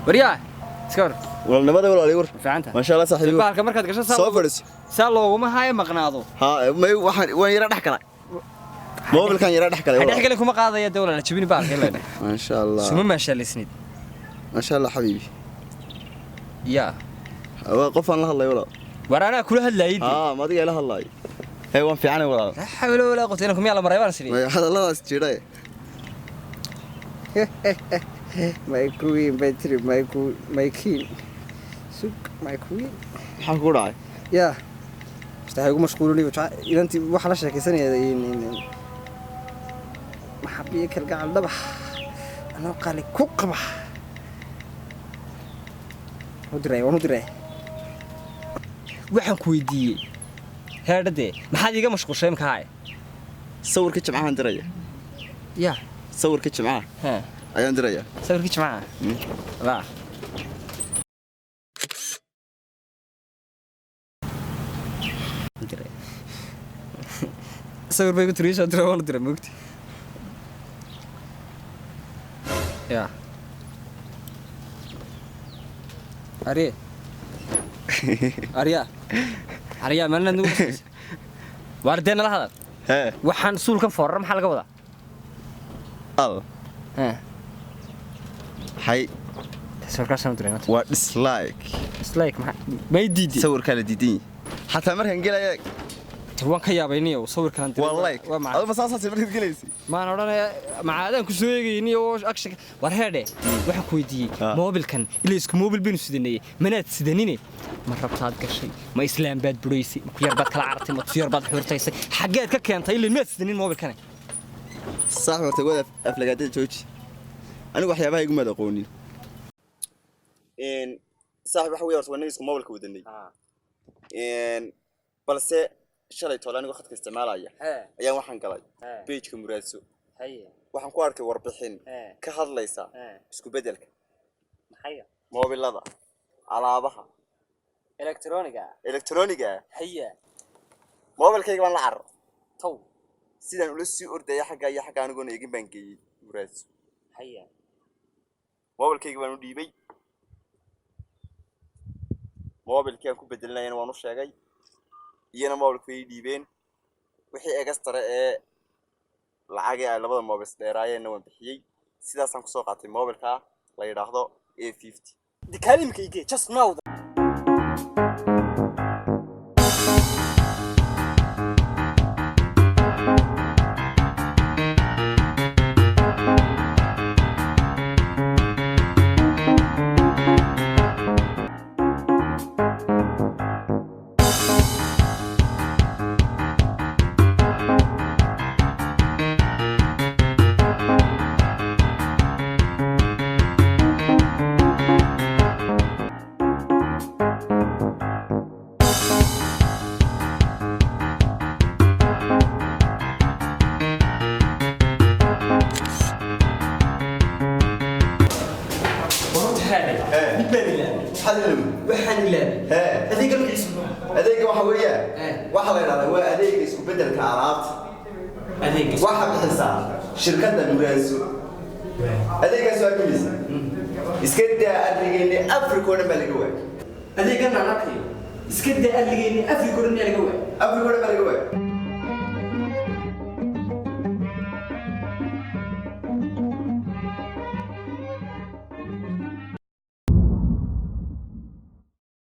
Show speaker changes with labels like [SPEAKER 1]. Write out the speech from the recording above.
[SPEAKER 1] Waryaa, iska war.
[SPEAKER 2] Walaalnimada, walaal, war.
[SPEAKER 1] Fiicanta.
[SPEAKER 2] Maasha Allah, saaxiibi.
[SPEAKER 1] Bahalka markaad gasho saa
[SPEAKER 2] Soo fadhiiso.
[SPEAKER 1] Saa looguma haayo maqnaado.
[SPEAKER 2] Ha, may, waxaan waan yara dhex galay, moobilkan yara dhex galay.
[SPEAKER 1] Dhex galin kuma qaadaya dawla la jibini bahalka ilaa.
[SPEAKER 2] Maasha Allah.
[SPEAKER 1] Suma maashaalisnid.
[SPEAKER 2] Maasha Allah, xabiibi.
[SPEAKER 1] Yaa?
[SPEAKER 2] Waa qof aan la hadlay, walaal.
[SPEAKER 1] War, anaa kula hadlaayay.
[SPEAKER 2] Haa, ma adiga ila hadlay? Hee, waan fiicanay, walaal.
[SPEAKER 1] La xawla walaa quwwata illa billah, miyaa la maray baan sidii.
[SPEAKER 2] May, hadalladaas jira.
[SPEAKER 3] My queen bay tiri, my my king, sug, my queen.
[SPEAKER 2] Maxaa kugu dhacay?
[SPEAKER 3] Yaa, mustaxay ugu mashquulinayo inantii waxaa la sheekaysanaya maxabiyo kalgacal dhabax anoo qali ku qaba u diray, waan u diray.
[SPEAKER 1] Waxaan ku weydiiyey, heedhadee, maxaad iiga mashquushay imka haay?
[SPEAKER 2] Sawirka jimcahan diraya.
[SPEAKER 1] Yaa?
[SPEAKER 2] Sawirka jimcaha ayaan diraya.
[SPEAKER 1] Sawirkii jimcaha la diray, sawir bay igu tiri soo diray, waan u diray, mogti ya. Arye, arya, arya, maalinaad nagu qoslaysa. Waar dee, nala hadal.
[SPEAKER 2] Hee?
[SPEAKER 1] Waxaan suulkan foorara maxaa laga wadaa?
[SPEAKER 2] Al hay.
[SPEAKER 1] Sawirkaasaan u diray maanta.
[SPEAKER 2] Waa dislike.
[SPEAKER 1] Dislike maxaa may diiday?
[SPEAKER 2] Sawirkaa la diidan yahay xataa markaan gelaya.
[SPEAKER 1] Waan ka yaabay niyow sawirkan diray.
[SPEAKER 2] Waa like.
[SPEAKER 1] Waa macna.
[SPEAKER 2] Aduma saasaas markaad gelaysay.
[SPEAKER 1] Maan odhanaya macaadaan ku soo eegayay niyo action. War heedhe, waxaan ku weydiiyey moobilkan ila isku moobil baynu sidanayey, manaad sidanine, ma rabtaad gashay, ma islaam baad buraysay, ma ku yar baad kala carartay, ma tuyar baad xurtaysay, xaggeed ka keentay? Ila maad sidanin moobilkane.
[SPEAKER 2] Saaxib, horta wada aflagaadada jooji. Anigu waxyaabaha igumaad aqoonin, saaxib. Waxa weeye, horta waa isku moobilka wadanay, balse shalay toole anigoo khadka isticmaalaya ayaan waxaan galay page-ka Muraadso. Waxaan ku arkay warbixin ka hadlaysa isku beddelka moobilada, alaabaha
[SPEAKER 1] elektroniga.
[SPEAKER 2] Elektroniga. Moobilkayga baan la carar.
[SPEAKER 1] Tow.
[SPEAKER 2] Sidaan ula sii ordaya xagga iyo xagga, anigoona eegin baan geeyey Muraadso. Moobilkayga baan u dhiibay, moobilkii aan ku bedelinayana waan u sheegay, iyana moobilka way ii dhiibeen. Wixii extra ee lacagii ay labada moobil dheeraayeenna waan bixiyey. Sidaasaan kusoo qaatay moobilka la yidhaahdo A50.
[SPEAKER 1] Dikaalimka ige just now. Waxaan ilaabay adeega magaciisa muxuu?
[SPEAKER 2] Adeega waxa weeya, waxaa la yidhahdaa waa adeega isku beddelka alaabta.
[SPEAKER 1] Adeega.
[SPEAKER 2] Waxaa bixisaa shirkadda Muraaso. Adeegaas waa kimisa iska daa, arrigeeni Africa oo dhan baa laga waayay.
[SPEAKER 1] Adeegan aan arkayo iska daa, adligeeni Afrika oo dhan yaa laga waayay.
[SPEAKER 2] Africa oo dhan baa laga waayay.